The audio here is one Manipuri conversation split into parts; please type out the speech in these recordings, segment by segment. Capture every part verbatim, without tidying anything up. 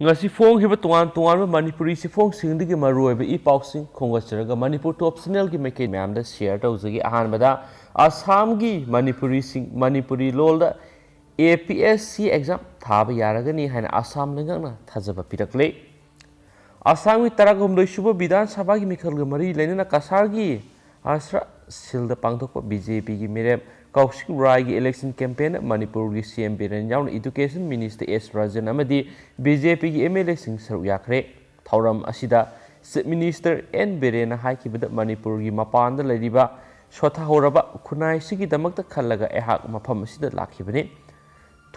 ꯉꯁꯤ ꯐꯣꯡꯈꯤꯕ ꯇꯣꯉꯥꯟ ꯇꯣꯉꯥꯟꯕ ꯃꯅꯤꯄꯨꯔꯤ ꯆꯦꯐꯣꯡꯁꯤꯡꯗꯒꯤ ꯃꯔꯨꯑꯣꯏꯕ ꯏ ꯄꯥꯎꯁꯤꯡ ꯈꯣꯝꯒꯠꯆꯔꯒ ꯃꯅꯤꯄꯨꯔ ꯇꯣꯞ ꯆꯦꯅꯦꯜꯒꯤ ꯃꯥꯏꯀꯩ ꯃꯌꯥꯝꯗ ꯁꯤꯌꯔ ꯇꯧꯖꯒꯦ꯫ ꯑꯍꯥꯟꯕꯗ ꯑꯁꯥꯝꯒꯤ ꯃꯅꯤꯄꯨꯔꯤꯁꯤꯡ ꯃꯅꯤꯄꯨꯔꯤ ꯂꯣꯜꯗ ꯑꯦ ꯄꯤ ꯑꯦꯁ ꯁꯤ ꯑꯦꯛꯖꯥꯝ ꯊꯥꯕ ꯌꯥꯔꯒꯅꯤ ꯍꯥꯏꯅ ꯑꯁꯥꯝ ꯂꯩꯉꯥꯛꯅ ꯊꯥꯖꯕ ꯄꯤꯔꯛꯂꯦ꯫ ꯑꯁꯥꯝꯒꯤ ꯇꯔꯥꯍꯨꯝꯗꯣꯏ ꯁꯨꯕ ꯕꯤꯙꯥꯟ ꯁꯚꯥꯒꯤ ꯃꯤꯈꯜꯒ ꯃꯔꯤ ꯂꯩꯅꯅ ꯀꯁꯥꯔꯒꯤ ꯑꯁ꯭ꯔꯥ ꯁꯤꯜꯗ ꯄꯥꯡꯊꯣꯛꯄ ꯕꯤ ꯖꯦ ꯄꯤꯒꯤ ꯃꯤꯔꯦꯞ ꯀꯧꯁꯤꯛ ꯔꯥꯏꯒꯤ ꯏꯂꯦꯛꯁꯟ ꯀꯦꯝꯄꯦꯟꯗ ꯃꯅꯤꯄꯨꯔꯒꯤ ꯁꯤ ꯑꯦꯝ ꯕꯤꯔꯦꯟ ꯌꯥꯎꯅ ꯏꯗꯨꯀꯦꯁꯟ ꯃꯤꯅꯤꯁꯇꯔ ꯑꯦꯁ ꯔꯥꯖꯟ ꯑꯃꯗꯤ ꯕꯤ ꯖꯦ ꯄꯤꯒꯤ ꯑꯦꯝ ꯑꯦꯜ ꯑꯦꯁꯤꯡ ꯁꯔꯨꯛ ꯌꯥꯈ꯭ꯔꯦ꯫ ꯊꯧꯔꯝ ꯑꯁꯤꯗ ꯆꯤꯐ ꯃꯤꯅꯤꯁꯇꯔ ꯑꯦꯟ ꯕꯤꯔꯦꯟꯅ ꯍꯥꯏꯈꯤꯕꯗ ꯃꯅꯤꯄꯨꯔꯒꯤ ꯃꯄꯥꯟꯗ ꯂꯩꯔꯤꯕ ꯁꯣꯊꯥꯍꯧꯔꯕ ꯈꯨꯟꯅꯥꯏꯁꯤꯒꯤꯗꯃꯛꯇ ꯈꯜꯂꯒ ꯑꯩꯍꯥꯛ ꯃꯐꯝ ꯑꯁꯤꯗ ꯂꯥꯛꯈꯤꯕꯅꯤ꯫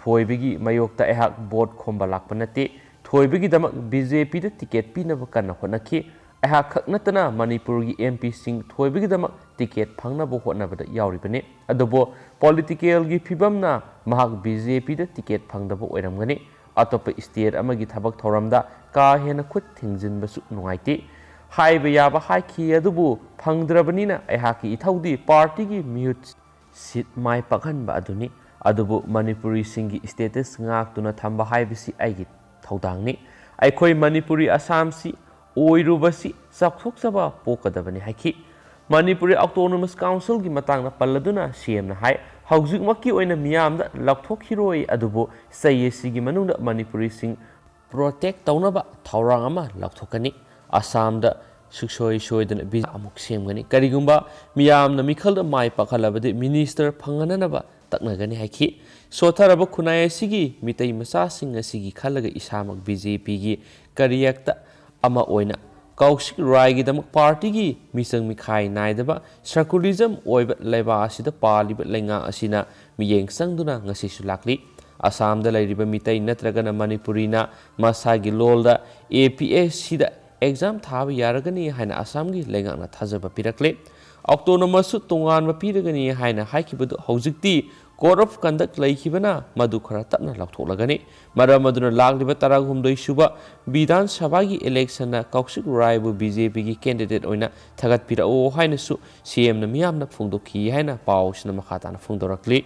ꯊꯣꯏꯕꯒꯤ ꯃꯥꯌꯣꯛꯇ ꯑꯩꯍꯥꯛ ꯚꯣꯠ ꯈꯣꯝꯕ ꯂꯥꯛꯄ ꯅꯠꯇꯦ꯫ ꯊꯣꯏꯕꯒꯤꯗꯃꯛ ꯕꯤ ꯖꯦ ꯄꯤꯗ ꯇꯤꯀꯦꯠ ꯄꯤꯅꯕ ꯀꯟꯅ ꯍꯣꯠꯅꯈꯤ꯫ ꯑꯩꯍꯥꯛ ꯈꯛ ꯅꯠꯇꯅ ꯃꯅꯤꯄꯨꯔꯒꯤ ꯑꯦꯝ ꯄꯤꯁꯤꯡ ꯊꯣꯏꯕꯒꯤꯗꯃꯛ ꯇꯤꯀꯦꯠ ꯐꯪꯅꯕ ꯍꯣꯠꯅꯕꯗ ꯌꯥꯎꯔꯤꯕꯅꯤ꯫ ꯑꯗꯨꯕꯨ ꯄꯣꯂꯤꯇꯤꯀꯦꯜꯒꯤ ꯐꯤꯕꯝꯅ ꯃꯍꯥꯛ ꯕꯤ ꯖꯦ ꯄꯤꯗ ꯇꯤꯀꯦꯠ ꯐꯪꯗꯕ ꯑꯣꯏꯔꯝꯒꯅꯤ꯫ ꯑꯇꯣꯞꯄ ꯁ꯭ꯇꯦꯠ ꯑꯃꯒꯤ ꯊꯕꯛ ꯊꯧꯔꯝꯗ ꯀꯥ ꯍꯦꯟꯅ ꯈꯨꯠ ꯊꯤꯡꯖꯤꯟꯕꯁꯨ ꯅꯨꯡꯉꯥꯏꯇꯦ꯫ ꯍꯥꯏꯕ ꯌꯥꯕ ꯍꯥꯏꯈꯤ, ꯑꯗꯨꯕꯨ ꯐꯪꯗ꯭ꯔꯕꯅꯤꯅ ꯑꯩꯍꯥꯛꯀꯤ ꯏꯊꯧꯗꯤ ꯄꯥꯔꯇꯤꯒꯤ ꯃꯤꯍꯨꯠ ꯁꯤꯠ ꯃꯥꯏ ꯄꯥꯛꯍꯟꯕ ꯑꯗꯨꯅꯤ꯫ ꯑꯗꯨꯕꯨ ꯃꯅꯤꯄꯨꯔꯤꯁꯤꯡꯒꯤ ꯁ꯭ꯇꯦꯇꯁ ꯉꯥꯛꯇꯨꯅ ꯊꯝꯕ ꯍꯥꯏꯕꯁꯤ ꯑꯩꯒꯤ ꯊꯧꯗꯥꯡꯅꯤ꯫ ꯑꯩꯈꯣꯏ ꯃꯅꯤꯄꯨꯔꯤ ꯑꯁꯥꯝꯁꯤ ꯑꯣꯏꯔꯨꯕꯁꯤ ꯆꯥꯎꯊꯣꯛꯆꯕ ꯄꯣꯛꯀꯗꯕꯅꯤ ꯍꯥꯏꯈꯤ꯫ ꯃꯅꯤꯄꯨꯔꯤ ꯑꯣꯇꯣꯅꯣꯃꯁ ꯀꯥꯎꯟꯁꯤꯜꯒꯤ ꯃꯇꯥꯡꯗ ꯄꯜꯂꯗꯨꯅ ꯁꯤ ꯑꯦꯝꯅ ꯍꯥꯏ, ꯍꯧꯖꯤꯛꯃꯛꯀꯤ ꯑꯣꯏꯅ ꯃꯤꯌꯥꯝꯗ ꯂꯥꯎꯊꯣꯛꯈꯤꯔꯣꯏ, ꯑꯗꯨꯕꯨ ꯆꯍꯤ ꯑꯁꯤꯒꯤ ꯃꯅꯨꯡꯗ ꯃꯅꯤꯄꯨꯔꯤꯁꯤꯡ ꯄ꯭ꯔꯣꯇꯦꯛ ꯇꯧꯅꯕ ꯊꯧꯔꯥꯡ ꯑꯃ ꯂꯧꯊꯣꯛꯀꯅꯤ꯫ ꯑꯁꯥꯝꯗ ꯁꯨꯡꯁꯣꯏ ꯁꯣꯏꯗꯅ ꯕꯤ ꯑꯃꯨꯛ ꯁꯦꯝꯒꯅꯤ꯫ ꯀꯔꯤꯒꯨꯝꯕ ꯃꯤꯌꯥꯝꯅ ꯃꯤꯈꯜꯗ ꯃꯥꯏ ꯄꯥꯛꯍꯜꯂꯕꯗꯤ ꯃꯤꯅꯤꯁꯇꯔ ꯐꯪꯍꯟꯅꯅꯕ ꯇꯛꯅꯒꯅꯤ ꯍꯥꯏꯈꯤ꯫ ꯁꯣꯠꯊꯔꯕ ꯈꯨꯟꯅꯥꯏ ꯑꯁꯤꯒꯤ ꯃꯤꯇꯩ ꯃꯆꯥꯁꯤꯡ ꯑꯁꯤꯒꯤ ꯈꯜꯂꯒ ꯏꯁꯥꯃꯛ ꯕꯤ ꯖꯦ ꯄꯤꯒꯤ ꯀꯔꯤꯌꯦꯛꯇ ꯑꯃ ꯑꯣꯏꯅ ꯀꯧꯁꯤꯛ ꯔꯥꯏꯒꯤꯗꯃꯛ ꯄꯥꯔꯇꯤꯒꯤ ꯃꯤꯆꯪ ꯃꯤꯈꯥꯏ ꯅꯥꯏꯗꯕ ꯁꯦꯀꯨꯂꯔꯤꯖꯝ ꯑꯣꯏꯕ ꯂꯩꯕꯥꯛ ꯑꯁꯤꯗ ꯄꯥꯜꯂꯤꯕ ꯂꯩꯉꯥꯛ ꯑꯁꯤꯅ ꯃꯤꯠꯌꯦꯡ ꯆꯪꯗꯨꯅ ꯉꯁꯤꯁꯨ ꯂꯥꯛꯂꯤ꯫ ꯑꯁꯥꯝꯗ ꯂꯩꯔꯤꯕ ꯃꯤꯇꯩ ꯅꯠꯇ꯭ꯔꯒꯅ ꯃꯅꯤꯄꯨꯔꯤꯅ ꯃꯁꯥꯒꯤ ꯂꯣꯜꯗ ꯑꯦ ꯄꯤ ꯑꯦꯁ ꯁꯤꯗ ꯑꯦꯛꯖꯥꯝ ꯊꯥꯕ ꯌꯥꯔꯒꯅꯤ ꯍꯥꯏꯅ ꯑꯁꯥꯝꯒꯤ ꯂꯩꯉꯥꯛꯅ ꯊꯥꯖꯕ ꯄꯤꯔꯛꯂꯦ꯫ ꯑꯣꯇꯣꯅꯣꯃꯁꯁꯨ ꯇꯣꯉꯥꯟꯕ ꯄꯤꯔꯒꯅꯤ ꯍꯥꯏꯅ ꯍꯥꯏꯈꯤꯕꯗꯨ ꯍꯧꯖꯤꯛꯇꯤ ꯀꯣꯗ ꯑꯣꯐ ꯀꯟꯗꯛ ꯂꯩꯈꯤꯕꯅ ꯃꯗꯨ ꯈꯔ ꯇꯞꯅ ꯂꯧꯊꯣꯛꯂꯒꯅꯤ꯫ ꯃꯔꯝ ꯑꯗꯨꯅ ꯂꯥꯛꯂꯤꯕ ꯇꯔꯥꯍꯨꯝꯗꯣꯏ ꯁꯨꯕ ꯕꯤꯙꯥꯟ ꯁꯚꯥꯒꯤ ꯏꯂꯦꯛꯁꯟꯗ ꯀꯧꯁꯤꯛ ꯔꯥꯏꯕꯨ ꯕꯤ ꯖꯦ ꯄꯤꯒꯤ ꯀꯦꯟꯗꯤꯗꯦꯠ ꯑꯣꯏꯅ ꯊꯥꯒꯠꯄꯤꯔꯛꯎ ꯍꯥꯏꯅꯁꯨ ꯁꯤ ꯑꯦꯝꯅ ꯃꯤꯌꯥꯝꯅ ꯐꯣꯡꯗꯣꯛꯈꯤ ꯍꯥꯏꯅ ꯄꯥꯎꯁꯤꯅ ꯃꯈꯥ ꯇꯥꯅ ꯐꯣꯡꯗꯣꯔꯛꯂꯤ꯫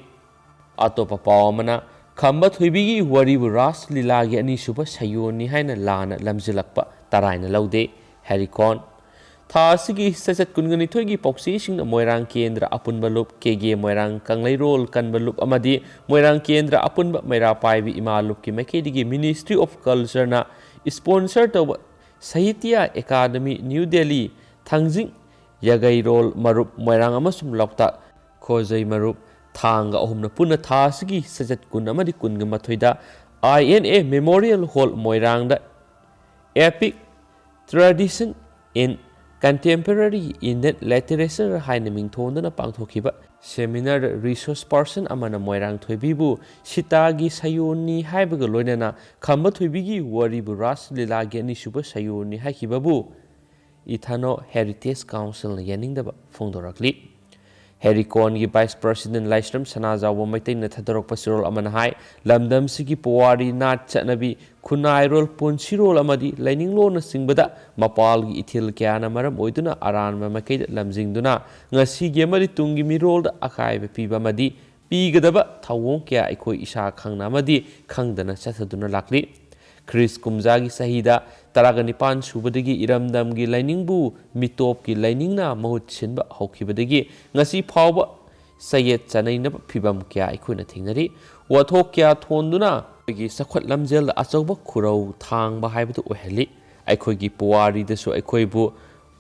ꯑꯇꯣꯞꯄ ꯄꯥꯎ ꯑꯃꯅ, ꯈꯝꯕ ꯊꯣꯏꯕꯤꯒꯤ ꯋꯥꯔꯤꯕꯨ ꯔꯥꯁ ꯂꯤꯂꯥꯒꯤ ꯑꯅꯤꯁꯨꯕ ꯁꯌꯣꯟꯅꯤ ꯍꯥꯏꯅ ꯂꯥꯟꯅ ꯂꯝꯖꯤꯜꯂꯛꯄ ꯇꯔꯥꯏꯅ ꯂꯧꯗꯦ꯫ ꯍꯦꯔꯤꯀꯣꯟ꯫ ꯊꯥ ꯑꯁꯤꯒꯤ ꯆꯩꯆꯠ ꯀꯨꯟꯒ ꯅꯤꯊꯣꯏꯒꯤ ꯄꯥꯎꯆꯦꯁꯤꯡꯅ ꯃꯣꯏꯔꯥꯡ ꯀꯦꯟꯗ꯭ꯔ ꯑꯄꯨꯟꯕ ꯂꯨꯞ, ꯀꯦ ꯒꯦ ꯃꯣꯏꯔꯥꯡ ꯀꯪꯂꯩꯔꯣꯜ ꯀꯟꯕ ꯂꯨꯞ ꯑꯃꯗꯤ ꯃꯣꯏꯔꯥꯡ ꯀꯦꯟꯗ꯭ꯔ ꯑꯄꯨꯟꯕ ꯃꯩꯔꯥ ꯄꯥꯏꯕꯤ ꯏꯃꯥ ꯂꯨꯞꯀꯤ ꯃꯥꯏꯀꯩꯗꯒꯤ Ministry of Culture ꯅ sponsor ꯇꯧꯕ ꯁꯥꯍꯤꯇ꯭ꯌ ꯑꯦꯀꯥꯗꯃꯤ, ꯅ꯭ꯌꯨ ꯗꯦꯜꯂꯤ, ꯊꯥꯡꯖꯤꯡ, ꯌꯥꯒꯩꯔꯣꯜ ꯃꯔꯨꯞ, ꯃꯣꯏꯔꯥꯡ ꯑꯃꯁꯨꯡ ꯂꯣꯛꯇꯥꯛ, ꯈꯣꯖꯩ ꯃꯔꯨꯞ, ꯊꯥꯡꯒ ꯑꯍꯨꯝꯅ ꯄꯨꯟꯅ ꯊꯥ ꯑꯁꯤꯒꯤ ꯆꯩꯆꯠ ꯀꯨꯟ ꯑꯃꯗꯤ ꯀꯨꯟꯒ ꯃꯥꯊꯣꯏꯗ I N A Memorial Hall ꯃꯣꯏꯔꯥꯡꯗ Epic Tradition in Contemporary Indian Literature ꯍꯥꯏꯅ ꯃꯤꯡꯊꯣꯟꯗꯨꯅ ꯄꯥꯡꯊꯣꯛꯈꯤꯕ seminar resource person ꯑꯃꯅ ꯃꯣꯏꯔꯥꯡ ꯊꯣꯏꯕꯤꯕꯨ ꯁꯤꯇꯥꯒꯤ ꯁꯌꯣꯟꯅꯤ ꯍꯥꯏꯕꯒ ꯂꯣꯏꯅꯅ ꯈꯝꯕ ꯊꯣꯏꯕꯤꯒꯤ ꯋꯥꯔꯤꯕꯨ ꯔꯥꯁ ꯂꯤꯂꯥꯒꯤ ꯑꯅꯤꯁꯨꯕ ꯁꯌꯣꯟꯅꯤ ꯍꯥꯏꯈꯤꯕꯕꯨ Ethno Heritage Council ꯅ ꯌꯥꯅꯤꯡꯗꯕ ꯐꯣꯡꯗꯣꯔꯛꯂꯤ꯫ ꯍꯦꯔꯤꯀꯣꯟꯒꯤ Vice President ꯂꯥꯏꯁ꯭ꯔꯝ ꯁꯅꯥꯖꯥꯎꯕ ꯃꯩꯇꯩꯅ ꯊꯥꯗꯣꯔꯛꯄ ꯆꯦꯔꯣꯜ ꯑꯃꯅ ꯍꯥꯏ, ꯂꯝꯗꯝꯁꯤꯒꯤ ꯄꯨꯋꯥꯔꯤ, ꯅꯥꯠ, ꯆꯠꯅꯕꯤ, ꯈꯨꯟꯅꯥꯏꯔꯣꯜ, ꯄꯨꯟꯁꯤꯔꯣꯜ ꯑꯃꯗꯤ ꯂꯥꯏꯅꯤꯡꯂꯣꯟꯅꯆꯤꯡꯕꯗ ꯃꯄꯥꯜꯒꯤ ꯏꯊꯤꯜ ꯀꯌꯥꯅ ꯃꯔꯝ ꯑꯣꯏꯗꯨꯅ ꯑꯔꯥꯟꯕ ꯃꯥꯏꯀꯩꯗ ꯂꯝꯖꯤꯡꯗꯨꯅ ꯉꯁꯤꯒꯤ ꯑꯃꯗꯤ ꯇꯨꯡꯒꯤ ꯃꯤꯔꯣꯜꯗ ꯑꯀꯥꯏꯕ ꯄꯤꯕ ꯑꯃꯗꯤ ꯄꯤꯒꯗꯕ ꯊꯧꯑꯣꯡ ꯀꯌꯥ ꯑꯩꯈꯣꯏ ꯏꯁꯥ ꯈꯪꯅ ꯑꯃꯗꯤ ꯈꯪꯗꯅ ꯆꯠꯊꯗꯨꯅ ꯂꯥꯛꯂꯤ꯫ ꯈ꯭ꯔꯤꯁ ꯀꯨꯝꯖꯥꯒꯤ ꯆꯍꯤꯗ ꯇꯔꯥꯒ ꯅꯤꯄꯥꯟ ꯁꯨꯕꯗꯒꯤ ꯏꯔꯝꯗꯝꯒꯤ ꯂꯥꯏꯅꯤꯡꯕꯨ ꯃꯤꯇꯣꯞꯀꯤ ꯂꯥꯏꯅꯤꯡꯅ ꯃꯍꯨꯠ ꯁꯤꯟꯕ ꯍꯧꯈꯤꯕꯗꯒꯤ ꯉꯁꯤ ꯐꯥꯎꯕ ꯆꯌꯦꯠ ꯆꯅꯩꯅꯕ ꯐꯤꯚꯝ ꯀꯌꯥ ꯑꯩꯈꯣꯏꯅ ꯊꯦꯡꯅꯔꯤ꯫ ꯋꯥꯊꯣꯛ ꯀꯌꯥ ꯊꯣꯟꯗꯨꯅ ꯑꯩꯈꯣꯏꯒꯤ ꯆꯥꯎꯈꯠ ꯂꯝꯖꯦꯜꯗ ꯑꯆꯧꯕ ꯈꯨꯔꯧ ꯊꯥꯡꯕ ꯍꯥꯏꯕꯗꯨ ꯑꯣꯏꯍꯜꯂꯤ꯫ ꯑꯩꯈꯣꯏꯒꯤ ꯄꯨꯋꯥꯔꯤꯗꯁꯨ ꯑꯩꯈꯣꯏꯕꯨ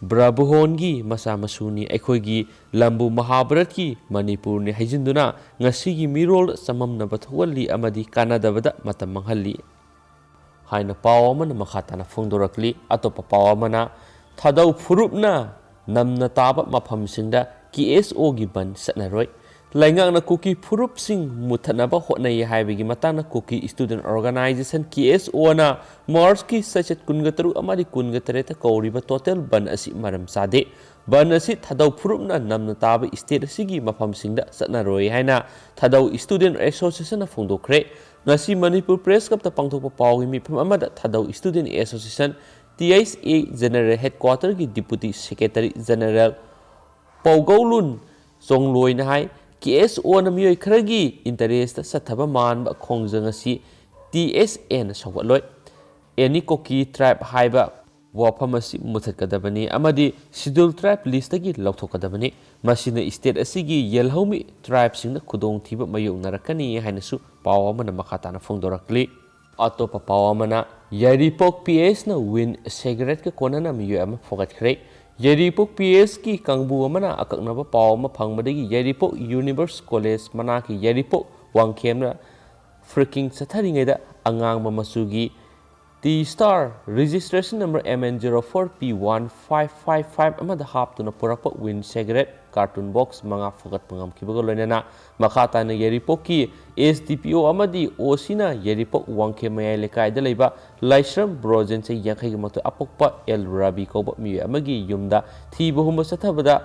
ꯕ꯭ꯔꯕꯨꯍꯣꯟꯒꯤ ꯃꯆꯥ ꯃꯁꯨꯅꯤ, ꯑꯩꯈꯣꯏꯒꯤ ꯂꯝꯕꯨ ꯃꯍꯥꯚꯥꯔꯠꯀꯤ ꯃꯅꯤꯄꯨꯔꯅꯤ ꯍꯥꯏꯖꯤꯟꯗꯨꯅ ꯉꯁꯤꯒꯤ ꯃꯤꯔꯣꯜꯗ ꯆꯃꯝꯅꯕ ꯊꯣꯛꯍꯜꯂꯤ ꯑꯃꯗꯤ ꯀꯥꯟꯅꯗꯕꯗ ꯃꯇꯝ ꯃꯥꯡꯍꯜꯂꯤ ꯍꯥꯏꯅ ꯄꯥꯎ ꯑꯃꯅ ꯃꯈꯥ ꯇꯥꯅ ꯐꯣꯡꯗꯣꯔꯛꯂꯤ꯫ ꯑꯇꯣꯞꯄ ꯄꯥꯎ ꯑꯃꯅ, ꯊꯥꯗꯧ ꯐꯨꯔꯨꯞꯅ ꯅꯝꯅ ꯇꯥꯕ ꯃꯐꯝꯁꯤꯡꯗ K S O ꯒꯤ ꯕꯟ ꯆꯠꯅꯔꯣꯏ꯫ ꯂꯩꯉꯥꯛꯅ ꯀꯨꯀꯤ ꯐꯨꯔꯨꯞꯁꯤꯡ ꯃꯨꯠꯊꯠꯅꯕ ꯍꯣꯠꯅꯩ ꯍꯥꯏꯕꯒꯤ ꯃꯇꯥꯡꯗ Kuki Student Organization, K S O ꯅ ꯃꯥꯔꯆꯀꯤ ꯆꯩꯆꯠ ꯀꯨꯟꯒ ꯇꯔꯨꯛ ꯑꯃꯗꯤ ꯀꯨꯟꯒ ꯇꯔꯦꯠꯇ ꯀꯧꯔꯤꯕ ꯇꯣꯇꯦꯜ ꯕꯟ ꯑꯁꯤ ꯃꯔꯝ ꯆꯥꯗꯦ꯫ ꯕꯟ ꯑꯁꯤ ꯊꯥꯗꯧ ꯐꯨꯔꯨꯞꯅ ꯅꯝꯅ ꯇꯥꯕ ꯁ꯭ꯇꯦꯠ ꯑꯁꯤꯒꯤ ꯃꯐꯝꯁꯤꯡꯗ ꯆꯠꯅꯔꯣꯏ ꯍꯥꯏꯅ ꯊꯥꯗꯧ Student Association ꯅ ꯐꯣꯡꯗꯣꯛꯈ꯭ꯔꯦ꯫ ꯉꯁꯤ ꯃꯅꯤꯄꯨꯔ ꯄ꯭ꯔꯦꯁ ꯀ꯭ꯂꯕꯇ ꯄꯥꯡꯊꯣꯛꯄ ꯄꯥꯎꯒꯤ ꯃꯤꯐꯝ ꯑꯃꯗ ꯊꯥꯗꯧ Student Association, T S A, General Headquarter ꯒꯤ Deputy Secretary General ꯄꯧꯒꯧꯂꯨꯟ ꯆꯣꯡꯂꯣꯏꯅ ꯍꯥꯏ, ꯀꯦ ꯑꯦꯁ ꯑꯣꯅ ꯃꯤꯑꯣꯏ ꯈꯔꯒꯤ interest ꯆꯠꯊꯕ ꯃꯥꯟꯕ ꯈꯣꯡꯖꯪ ꯑꯁꯤ ꯇꯤ ꯑꯦꯁ ꯑꯦꯅ ꯁꯧꯒꯠꯂꯣꯏ꯫ ꯑꯦꯅꯤ ꯀꯣꯀꯤ tribe ꯍꯥꯏꯕ ꯋꯥꯐꯝ ꯑꯁꯤ ꯃꯨꯊꯠꯀꯗꯕꯅꯤ ꯑꯃꯗꯤ Scheduled Tribe list ꯇꯒꯤ ꯂꯧꯊꯣꯛꯀꯗꯕꯅꯤ꯫ ꯃꯁꯤꯅ state ꯑꯁꯤꯒꯤ ꯌꯦꯜꯍꯧꯃꯤ tribe ꯁꯤꯡꯗ ꯈꯨꯗꯣꯡꯊꯤꯕ ꯃꯥꯌꯣꯛꯅꯔꯛꯀꯅꯤ ꯍꯥꯏꯅꯁꯨ ꯄꯥꯎ ꯑꯃꯅ ꯃꯈꯥ ꯇꯥꯅ ꯐꯣꯡꯗꯣꯔꯛꯂꯤ꯫ ꯑꯇꯣꯞꯄ ꯄꯥꯎ ꯑꯃꯅ, ꯌꯥꯏꯔꯤꯄꯣꯛ ꯄꯤ ꯑꯦꯁꯅ wind cigarette ꯀ ꯀꯣꯟꯅꯅ ꯃꯤꯑꯣꯏ ꯑꯃ ꯐꯥꯒꯠꯈ꯭ꯔꯦ꯫ ꯌꯥꯏꯔꯤꯄꯣꯛ ꯄꯤ ꯑꯦꯁꯀꯤ ꯀꯥꯡꯕꯨ ꯑꯃꯅ ꯑꯀꯛꯅꯕ ꯄꯥꯎ ꯑꯃ ꯐꯪꯕꯗꯒꯤ ꯌꯥꯏꯔꯤꯄꯣꯛ University College ꯃꯅꯥꯛꯀꯤ ꯌꯥꯏꯔꯤꯄꯣꯛ ꯋꯥꯡꯈꯦꯝꯗ freaking ꯆꯠꯊꯔꯤꯉꯩꯗ ꯑꯉꯥꯡꯕ ꯃꯆꯨꯒꯤ T Star registration number M N zero four P one five five five ꯑꯃꯗ ꯍꯥꯞꯇꯨꯅ ꯄꯨꯔꯛꯄ wind cigarette carton box ꯃꯉꯥ ꯐꯥꯒꯠꯄ ꯉꯝꯈꯤꯕꯒ ꯂꯣꯏꯅꯅ ꯃꯈꯥ ꯇꯥꯅ ꯌꯥꯏꯔꯤꯄꯣꯛꯀꯤ S D P O ꯑꯃꯗꯤ O C ꯅ ꯌꯥꯏꯔꯤꯄꯣꯛ ꯋꯥꯡꯈꯦꯝ ꯃꯌꯥꯏ ꯂꯩꯀꯥꯏꯗ ꯂꯩꯕ ꯂꯥꯏꯁ꯭ꯔꯝ ꯕ꯭ꯔꯣꯖꯦꯟ ꯆꯍꯤ ꯌꯥꯡꯈꯩꯒꯤ ꯃꯊꯛ ꯑꯄꯣꯛꯄ ꯑꯦꯜ ꯔꯥꯕꯤ ꯀꯧꯕ ꯃꯤꯑꯣꯏ ꯑꯃꯒꯤ ꯌꯨꯝꯗ ꯊꯤꯕ ꯍꯨꯝꯕ ꯆꯠꯊꯕꯗ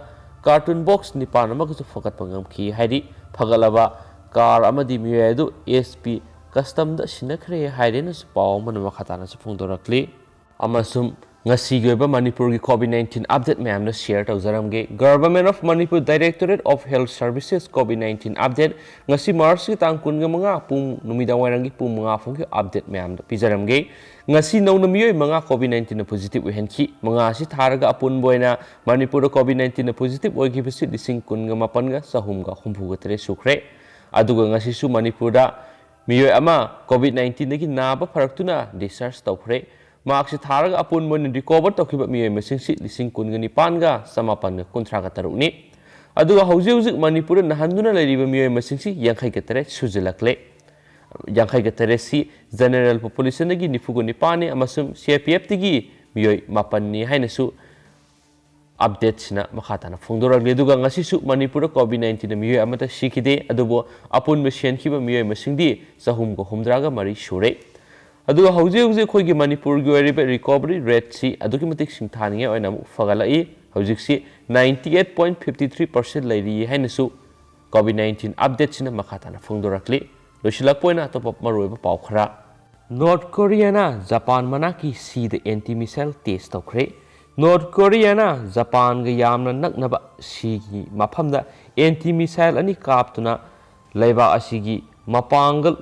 carton box ꯅꯤꯄꯥꯟ ꯑꯃꯒꯁꯨ ꯐꯥꯒꯠꯄ ꯉꯝꯈꯤ ꯍꯥꯏꯔꯤ꯫ ꯐꯥꯒꯠꯂꯕ car ꯑꯃꯗꯤ ꯃꯤꯑꯣꯏ ꯑꯗꯨ S P custom ꯗ ꯁꯤꯟꯅꯈ꯭ꯔꯦ ꯍꯥꯏꯔꯦꯅꯁꯨ ꯄꯥꯎ ꯑꯃꯅ ꯃꯈꯥ ꯇꯥꯅꯁꯨ ꯐꯣꯡꯗꯣꯔꯛꯂꯤ꯫ ꯑꯃꯁꯨꯡ ꯉꯁꯤꯒꯤ ꯑꯣꯏꯕ ꯃꯅꯤꯄꯨꯔꯒꯤ COVID nineteen update ꯃꯌꯥꯝꯗ share ꯇꯧꯖꯔꯝꯒꯦ꯫ Government of Manipur Directorate of Health Services COVID nineteen update, ꯉꯁꯤ March ꯀꯤ ꯇꯥꯡ ꯀꯨꯟꯒ ꯃꯉꯥ, ꯄꯨꯡ, ꯅꯨꯃꯤꯗꯥꯡ ꯋꯥꯏꯔꯝꯒꯤ ꯄꯨꯡ ꯃꯉꯥ ꯐꯥꯎꯒꯤ update ꯃꯌꯥꯝꯗ ꯄꯤꯖꯔꯝꯒꯦ꯫ ꯉꯁꯤ ꯅꯧꯅ ꯃꯤꯑꯣꯏ ꯃꯉꯥ COVID nineteen ꯅ positive ꯑꯣꯏꯍꯟꯈꯤ꯫ ꯃꯉꯥ ꯑꯁꯤ ꯊꯥꯔꯒ ꯑꯄꯨꯟꯕ ꯑꯣꯏꯅ ꯃꯅꯤꯄꯨꯔꯗ COVID nineteen ꯅ positive ꯑꯣꯏꯈꯤꯕꯁꯤ ꯂꯤꯁꯤꯡ ꯀꯨꯟꯒ ꯃꯥꯄꯟꯒ ꯆꯍꯨꯝꯒ ꯍꯨꯝꯐꯨꯒ ꯇꯔꯦꯠ ꯁꯨꯈ꯭ꯔꯦ꯫ ꯑꯗꯨꯒ ꯉꯁꯤꯁꯨ ꯃꯅꯤꯄꯨꯔꯗ ꯃꯤꯑꯣꯏ ꯑꯃ COVID nineteen ꯗꯒꯤ ꯅꯥꯕ ꯐꯔꯛꯇꯨꯅ discharge ꯇꯧꯈ꯭ꯔꯦ꯫ ꯃꯍꯥꯛꯁꯤ ꯊꯥꯔꯒ ꯑꯄꯨꯟꯕ ꯑꯣꯏꯅ recover ꯇꯧꯈꯤꯕ ꯃꯤꯑꯣꯏ ꯃꯁꯤꯡꯁꯤ ꯂꯤꯁꯤꯡ ꯀꯨꯟꯒ ꯅꯤꯄꯥꯟꯒ ꯆꯃꯥꯄꯟꯒ ꯀꯨꯟꯊ꯭ꯔꯥꯒ ꯇꯔꯨꯛꯅꯤ꯫ ꯑꯗꯨꯒ ꯍꯧꯖꯤꯛ ꯍꯧꯖꯤꯛ ꯃꯅꯤꯄꯨꯔꯗ ꯅꯥꯍꯟꯗꯨꯅ ꯂꯩꯔꯤꯕ ꯃꯤꯑꯣꯏ ꯃꯁꯤꯡꯁꯤ ꯌꯥꯡꯈꯩꯒ ꯇꯔꯦꯠ ꯁꯨꯖꯤꯜꯂꯛꯂꯦ꯫ ꯌꯥꯡꯈꯩꯒ ꯇꯔꯦꯠꯁꯤ general population ꯗꯒꯤ ꯅꯤꯐꯨꯒ ꯅꯤꯄꯥꯟꯅꯤ ꯑꯃꯁꯨꯡ C R P F ꯇꯒꯤ ꯃꯤꯑꯣꯏ ꯃꯥꯄꯟꯅꯤ ꯍꯥꯏꯅꯁꯨ update ꯁꯤꯅ ꯃꯈꯥ ꯇꯥꯅ ꯐꯣꯡꯗꯣꯔꯛꯂꯤ꯫ ꯑꯗꯨꯒ ꯉꯁꯤꯁꯨ ꯃꯅꯤꯄꯨꯔꯗ COVID nineteen ꯅ ꯃꯤꯑꯣꯏ ꯑꯃꯠꯇ ꯁꯤꯈꯤꯗꯦ, ꯑꯗꯨꯕꯨ ꯑꯄꯨꯟꯕ ꯁꯤꯍꯟꯈꯤꯕ ꯃꯤꯑꯣꯏ ꯃꯁꯤꯡꯗꯤ ꯆꯍꯨꯝꯒ ꯍꯨꯝꯗ꯭ꯔꯥꯒ ꯃꯔꯤ ꯁꯨꯔꯦ꯫ ꯑꯗꯨꯒ ꯍꯧꯖꯤꯛ ꯍꯧꯖꯤꯛ ꯑꯩꯈꯣꯏꯒꯤ ꯃꯅꯤꯄꯨꯔꯒꯤ ꯑꯣꯏꯔꯤꯕ recovery rate ꯁꯤ ꯑꯗꯨꯛꯀꯤ ꯃꯇꯤꯛ ꯁꯤꯡꯊꯥꯅꯤꯡꯉꯥꯏ ꯑꯣꯏꯅ ꯑꯃꯨꯛ ꯐꯒꯠꯂꯛꯏ꯫ ꯍꯧꯖꯤꯛꯁꯤ ninety eight point fifty three percent ꯂꯩꯔꯤ ꯍꯥꯏꯅꯁꯨ COVID nineteen update ꯁꯤꯅ ꯃꯈꯥ ꯇꯥꯅ ꯐꯣꯡꯗꯣꯔꯛꯂꯤ꯫ ꯂꯣꯏꯁꯤꯜꯂꯛꯄ ꯑꯣꯏꯅ ꯑꯇꯣꯞꯄ ꯃꯔꯨꯑꯣꯏꯕ ꯄꯥꯎ ꯈꯔ꯫ North Korea ꯅ ꯖꯄꯥꯟ ꯃꯅꯥꯛꯀꯤ ꯁꯤꯗ anti missile test ꯇꯧꯈ꯭ꯔꯦ꯫ North Korea ꯅ ꯖꯄꯥꯟꯒ ꯌꯥꯝꯅ ꯅꯛꯅꯕ ꯁꯤꯒꯤ ꯃꯐꯝꯗ ꯑꯦꯟꯇꯤ ꯃꯤꯁꯥꯏꯜ ꯑꯅꯤ ꯀꯥꯞꯇꯨꯅ ꯂꯩꯕꯥꯛ ꯑꯁꯤꯒꯤ ꯃꯄꯥꯡꯒꯜ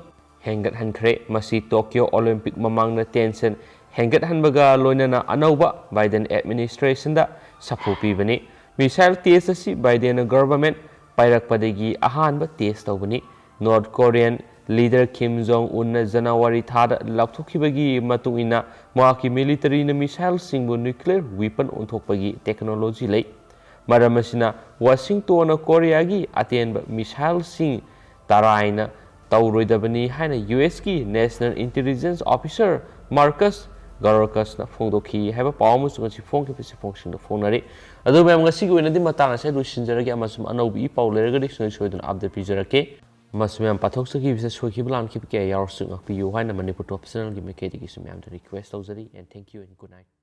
ꯍꯦꯟꯒꯠꯍꯟꯈ꯭ꯔꯦ꯫ ꯃꯁꯤ ꯇꯣꯀꯤꯌꯣ ꯑꯣꯂꯤꯝꯄꯤꯛ ꯃꯃꯥꯡꯗ ꯇꯦꯟꯁꯟ ꯍꯦꯟꯒꯠꯍꯟꯕꯒ ꯂꯣꯏꯅꯅ ꯑꯅꯧꯕ ꯕꯥꯏꯗꯦꯟ ꯑꯦꯗꯃꯤꯅꯤꯁꯇ꯭ꯔꯦꯁꯟꯗ ꯁꯥꯐꯨ ꯄꯤꯕꯅꯤ꯫ ꯃꯤꯁꯥꯏꯜ ꯇꯦꯁ ꯑꯁꯤ ꯕꯥꯏꯗꯦꯟꯅ ꯒꯚꯔꯟꯃꯦꯟꯠ ꯄꯥꯏꯔꯛꯄꯗꯒꯤ ꯑꯍꯥꯟꯕ ꯇꯦꯁ ꯇꯧꯕꯅꯤ꯫ ꯅꯣꯔꯠ ꯀꯣꯔꯤꯌꯟ ꯂꯤꯗꯔ ꯀꯤꯝ ꯖꯣꯡ ꯎꯟꯅ ꯖꯅꯋꯥꯔꯤ ꯊꯥꯗ ꯂꯥꯎꯊꯣꯛꯈꯤꯕꯒꯤ ꯃꯇꯨꯡ ꯏꯟꯅ, ꯃꯍꯥꯛꯀꯤ ꯃꯤꯂꯤꯇꯔꯤꯅ ꯃꯤꯁꯥꯏꯜꯁꯤꯡꯕꯨ ꯅ꯭ꯌꯨꯀ꯭ꯂꯤꯌꯔ ꯋꯤꯄꯟ ꯑꯣꯟꯊꯣꯛꯄꯒꯤ ꯇꯦꯛꯅꯣꯂꯣꯖꯤ ꯂꯩ꯫ ꯃꯔꯝ ꯑꯁꯤꯅ, ꯋꯥꯁꯤꯡꯇꯣꯟꯅ ꯀꯣꯔꯤꯌꯥꯒꯤ ꯑꯇꯦꯟꯕ ꯃꯤꯁꯥꯏꯜꯁꯤꯡ ꯇꯔꯥꯏꯅ ꯇꯧꯔꯣꯏꯗꯕꯅꯤ ꯍꯥꯏꯅ ꯌꯨ ꯑꯦꯁꯀꯤ ꯅꯦꯁꯅꯦꯜ ꯏꯟꯇꯦꯂꯤꯖꯦꯟꯁ ꯑꯣꯐꯤꯁꯔ ꯃꯥꯔꯀꯁ ꯒꯥꯔꯣꯀꯁꯅ ꯐꯣꯡꯗꯣꯛꯈꯤ ꯍꯥꯏꯕ ꯄꯥꯎ ꯑꯃꯁꯨ ꯉꯁꯤ ꯐꯣꯡꯈꯤꯕꯁꯤ ꯐꯣꯡꯁꯤꯡꯗ ꯐꯣꯡꯅꯔꯤ꯫ ꯑꯗꯨ ꯃꯌꯥꯝ, ꯉꯁꯤꯒꯤ ꯑꯣꯏꯅꯗꯤ ꯃꯇꯥꯡ ꯑꯁꯤꯗ ꯂꯣꯏꯁꯤꯟꯖꯔꯒꯦ, ꯑꯃꯁꯨꯡ ꯑꯅꯧꯕ ꯏ ꯄꯥꯎ ꯂꯩꯔꯒꯗꯤ ꯁꯨꯡꯁꯣꯏ ꯁꯣꯏꯗꯅ ꯑꯞꯗꯦꯠ ꯄꯤꯖꯔꯛꯀꯦ꯫ ꯑꯃꯁꯨꯡ ꯃꯌꯥꯝ, ꯄꯥꯊꯣꯛꯆꯈꯤꯕꯁꯤꯗ ꯁꯣꯏꯈꯤꯕ ꯂꯥꯟꯈꯤꯕ ꯀꯌꯥ ꯌꯥꯎꯔꯁꯨ ꯉꯥꯛꯄꯤꯌꯨ ꯍꯥꯏꯅ ꯃꯅꯤꯄꯨꯔ ꯇꯣꯞ ꯆꯦꯅꯦꯜꯒꯤ ꯃꯥꯏꯀꯩꯗꯒꯤꯁꯨ ꯃꯌꯥꯝꯗ ꯔꯤꯀ꯭ꯋꯦꯁ ꯇꯧꯖꯔꯤ꯫ And thank you and good night.